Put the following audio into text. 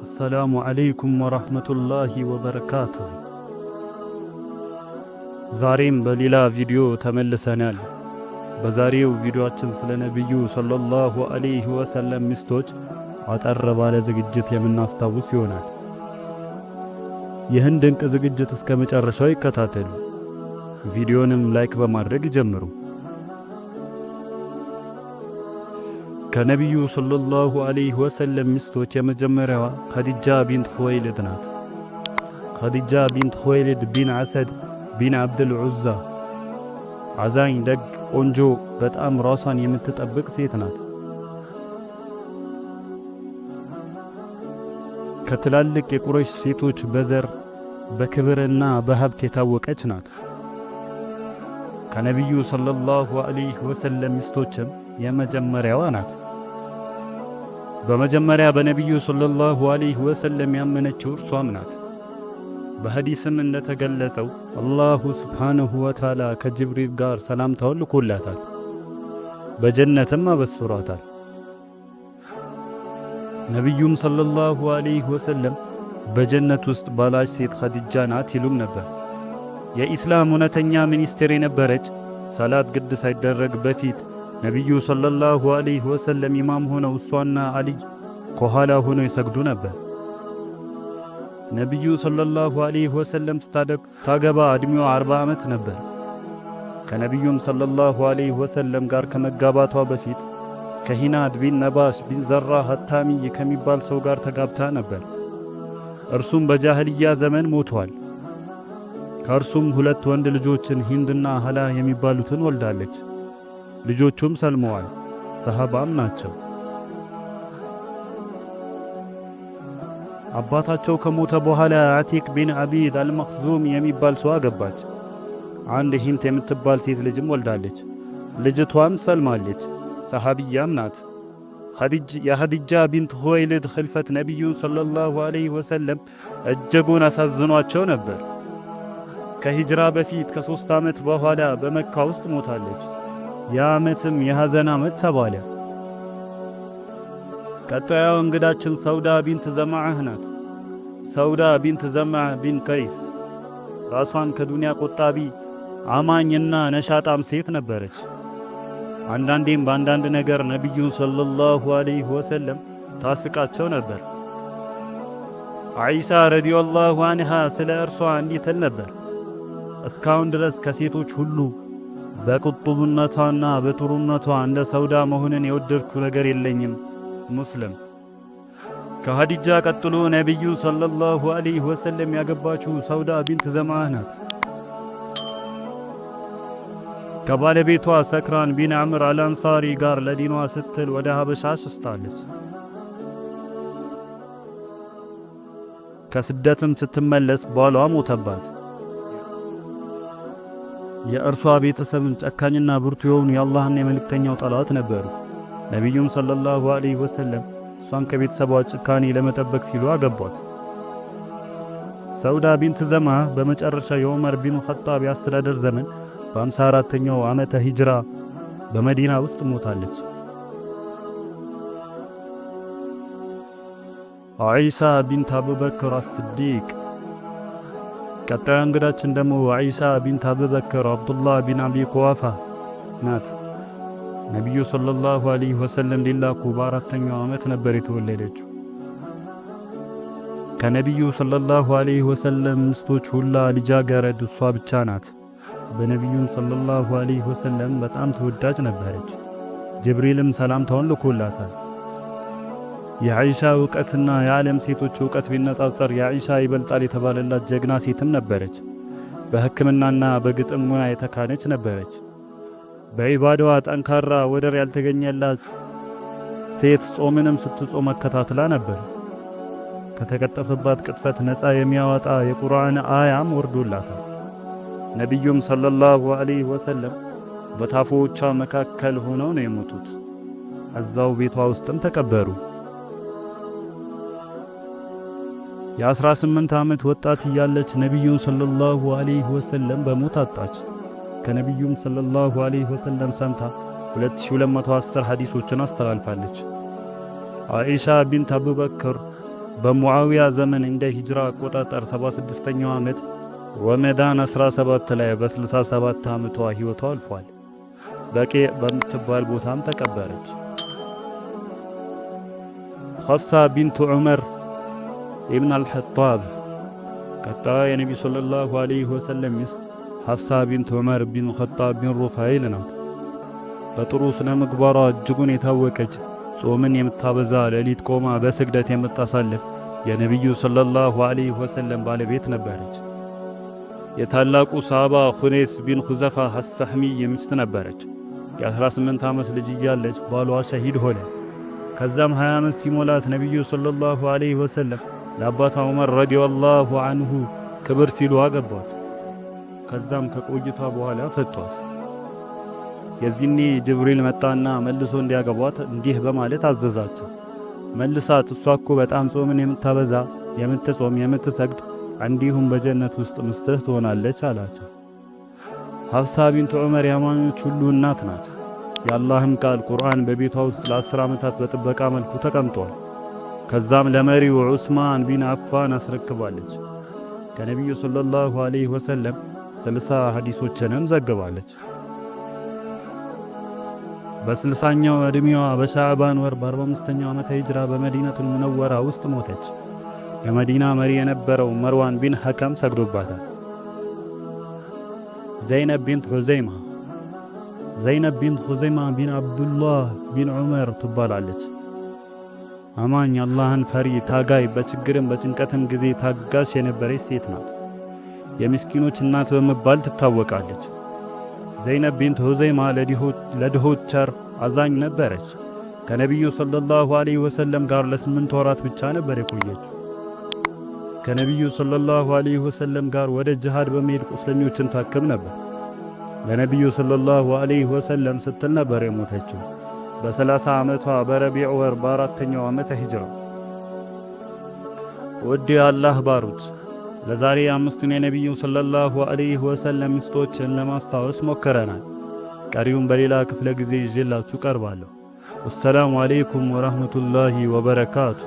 السلام عليكم ورحمة الله وبركاته። ዛሬም በሌላ ቪዲዮ ተመልሰናል። በዛሬው ቪዲዮአችን ስለ ነቢዩ صلى الله عليه وسلم ሚስቶች አጠር ባለ ዝግጅት የምናስታውስ ይሆናል። ይህን ድንቅ ዝግጅት እስከ መጨረሻው ይከታተሉ። ቪዲዮንም like በማድረግ ይጀምሩ። ከነቢዩ صلى الله عليه وسلم ሚስቶች የመጀመሪያዋ ኸዲጃ ቢንት ኹወይሊድ ናት። ኸዲጃ ቢንት ኹወይሊድ ቢን አሰድ ቢን አብድል ዑዛ አዛኝ፣ ደግ፣ ቆንጆ፣ በጣም ራሷን የምትጠብቅ ሴት ናት። ከትላልቅ የቁረይሽ ሴቶች በዘር፣ በክብርና በሀብት የታወቀች ናት። ከነቢዩ صلى الله عليه وسلم ሚስቶችም የመጀመሪያዋ ናት። በመጀመሪያ በነቢዩ صلى الله عليه وسلم ያመነችው እርሷም ናት። በሐዲስም እንደተገለጸው الله سبحانه وتعالى ከጅብሪል ጋር ሰላምታውን ልኮላታል፣ በጀነትም አበስሯታል። ነቢዩም صلى الله عليه وسلم በጀነት ውስጥ ባላች ሴት ኸዲጃ ናት ይሉም ነበር። የኢስላም እውነተኛ ሚኒስቴር የነበረች፣ ሰላት ግድ ሳይደረግ በፊት ነቢዩ صلى الله عليه وسلم ኢማም ሆነው እሷና አልይ ከኋላ ሆነው ይሰግዱ ነበር። ነቢዩ صلى الله عليه وسلم ስታገባ ዕድሜዋ 40 ዓመት ነበር። ከነቢዩም صلى الله عليه وسلم ጋር ከመጋባቷ በፊት ከሂናድ ቢን ነባሽ ቢን ዘራ ሀታሚይ ከሚባል ሰው ጋር ተጋብታ ነበር። እርሱም በጃህልያ ዘመን ሞቷል። ከእርሱም ሁለት ወንድ ልጆችን ሂንድና ሀላ የሚባሉትን ወልዳለች። ልጆቹም ሰልመዋል፣ ሰሃባም ናቸው። አባታቸው ከሞተ በኋላ አቲቅ ቢን አቢድ አልመኽዙም የሚባል ሰው አገባች። አንድ ሂንት የምትባል ሴት ልጅም ወልዳለች። ልጅቷም ሰልማለች፣ ሰሃቢያም ናት። የኸዲጃ ቢንት ኹወይሊድ ኽልፈት ነቢዩን صلى الله عليه وسلم እጅጉን አሳዝኗቸው ነበር። ከሂጅራ በፊት ከ3 ዓመት በኋላ በመካ ውስጥ ሞታለች። የዓመትም የሐዘን ዓመት ተባለ። ቀጣዩ እንግዳችን ሰውዳ ቢንት ዘማዕህ ናት። ሰውዳ ቢንት ዘማዕህ ቢን ቀይስ ራሷን ከዱንያ ቆጣቢ፣ አማኝና ነሻጣም ሴት ነበረች። አንዳንዴም በአንዳንድ ነገር ነቢዩን صلى الله عليه وسلم ታስቃቸው ነበር። ዓኢሻ رضي الله عنها ስለ እርሷ እንዲህ ትል ነበር፣ እስካሁን ድረስ ከሴቶች ሁሉ በቁጥብነቷና በጥሩነቷ እንደ ሰውዳ መሆንን የወደድኩ ነገር የለኝም። ሙስሊም። ከኸዲጃ ቀጥሎ ነቢዩ صلى الله عليه وسلم ያገባችው ሰውዳ ቢንት ዘማዕህ ናት። ከባለቤቷ ሰክራን ቢን ዐምር አልአንሳሪ ጋር ለዲኗ ስትል ወደ ሀበሻ ሸሽታለች። ከስደትም ስትመለስ ባሏ ሞተባት። የእርሷ ቤተሰብም ጨካኝና ብርቱ የሆኑ የአላህና የመልእክተኛው ጠላት ነበሩ። ነቢዩም صلى الله عليه وسلم እሷን ከቤተሰቧ ጭካኔ ለመጠበቅ ሲሉ አገቧት። ሰውዳ ቢንት ዘማህ በመጨረሻ የዑመር ቢን ኸጣብ የአስተዳደር ዘመን በ54ኛው ዓመተ ሂጅራ በመዲና ውስጥ ሞታለች። ዓኢሻ ቢንት አቡበክር አስዲቅ። ቀጣዩ እንግዳችን ደግሞ ዓኢሻ ቢንት አቡበክር አብዱላህ ቢን አቢ ቁዋፋ ናት። ነቢዩ صلى الله عليه وسلم ሊላኩ በአራተኛው ዓመት ነበር የተወለደችው። ከነቢዩ صلى الله عليه وسلم ሚስቶች ሁላ ልጃገረድ እሷ ብቻ ናት። በነቢዩም صلى الله عليه وسلم በጣም ተወዳጅ ነበረች። ጅብሪልም ሰላምታውን ልኮላታል። የዓኢሻ እውቀትና የዓለም ሴቶች እውቀት ቢነጻጸር የዓኢሻ ይበልጣል የተባለላት ጀግና ሴትም ነበረች። በሕክምናና በግጥም ሙያ የተካነች ነበረች። በዒባዳዋ ጠንካራ፣ ወደር ያልተገኘላት ሴት፣ ጾምንም ስትጾም አከታትላ ነበር። ከተቀጠፈባት ቅጥፈት ነፃ የሚያወጣ የቁርአን አያም ወርዶላታል። ነቢዩም صلى الله عليه وسلم በታፎቿ መካከል ሆነው ነው የሞቱት። እዛው ቤቷ ውስጥም ተቀበሩ። የ18 ዓመት ወጣት እያለች ነቢዩን صلى الله عليه وسلم በሞት አጣች። ከነቢዩም صلى الله عليه وسلم ሰምታ 2210 ሐዲሶችን አስተላልፋለች። ዓኢሻ ቢንት አቡበክር በሙዓዊያ ዘመን እንደ ሂጅራ አቆጣጠር 76ኛው ዓመት ረመዳን 17 ላይ በ67 ዓመቷ ሕይወቷ አልፏል። በቂዕ በምትባል ቦታም ተቀበረች። ሐፍሳ ቢንቱ ዑመር ኢብን አልኸጣብ። ቀጣዩ የነቢዩ ሰለላሁ ዐለይሂ ወሰለም ሚስት ሐፍሳ ቢንት ዑመር ቢን ኸጣብ ቢን ሩፋይል ናት። በጥሩ ስነ ምግባሯ እጅጉን የታወቀች፣ ጾምን የምታበዛ፣ ሌሊት ቆማ በስግደት የምታሳልፍ የነቢዩ ሰለላሁ ዐለይሂ ወሰለም ባለቤት ነበረች። የታላቁ ሰሃባ ኹኔስ ቢን ሁዘፋ አሰሕሚይ ሚስት ነበረች። የ18 ዓመት ልጅ እያለች ባሏ ሸሂድ ሆነ። ከዛም 20 ዓመት ሲሞላት ነቢዩ ሰለላሁ ዐለይሂ ወሰለም ለአባቷ ዑመር ረዲየላሁ አንሁ ክብር ሲሉ አገቧት። ከዛም ከቆይታ በኋላ ፈቷት። የዚህኔ ጅብሪል መጣና መልሶ እንዲያገቧት እንዲህ በማለት አዘዛቸው። መልሳት፣ እሷ እኮ በጣም ጾምን የምታበዛ፣ የምትጾም፣ የምትሰግድ እንዲሁም በጀነት ውስጥ ምስትህ ትሆናለች አላቸው። ሐፍሳ ቢንት ዑመር የአማኞች ሁሉ እናት ናት። የአላህም ቃል ቁርአን በቤቷ ውስጥ ለ10 ዓመታት በጥበቃ መልኩ ተቀምጧል። ከዛም ለመሪው ዑስማን ቢን አፋን አስረክባለች። ከነቢዩ ሰለላሁ ዐለይሂ ወሰለም 60 ሐዲሶችንም ዘግባለች። በ60ኛው ዕድሜዋ በሻዕባን ወር በ45ኛው ዓመተ ሂጅራ በመዲነቱል ሙነወራ ውስጥ ሞተች። የመዲና መሪ የነበረው መርዋን ቢን ሐከም ሰግዶባታል። ዘይነብ ቢንት ሑዘይማ። ዘይነብ ቢንት ሑዘይማ ቢን አብዱላህ ቢን ዑመር ትባላለች። አማኝ፣ አላህን ፈሪ፣ ታጋይ፣ በችግርም በጭንቀትም ጊዜ ታጋሽ የነበረች ሴት ናት። የምስኪኖች እናት በመባል ትታወቃለች። ዘይነብ ቢንት ሁዘይማ ለድሆች ቸር፣ አዛኝ ነበረች። ከነቢዩ ሰለላሁ ዐለይሂ ወሰለም ጋር ለ8 ወራት ብቻ ነበር የቆየችው። ከነቢዩ ሰለላሁ ዐለይሂ ወሰለም ጋር ወደ ጅሃድ በመሄድ ቁስለኞችን ታክም ነበር። ለነቢዩ ሰለላሁ ዐለይሂ ወሰለም ስትል ነበር የሞተችው በ30 ዓመቷ በረቢዕ ወር በአራተኛው ዓመተ ሂጅራ። ውድ የአላህ ባሮች፣ ለዛሬ አምስቱን የነቢዩ ሰለላሁ ዐለይሂ ወሰለም ሚስቶችን ለማስታወስ ሞክረናል። ቀሪውን በሌላ ክፍለ ጊዜ ይዤላችሁ ቀርባለሁ። ወሰላሙ ዐለይኩም ወረህመቱላሂ ወበረካቱ።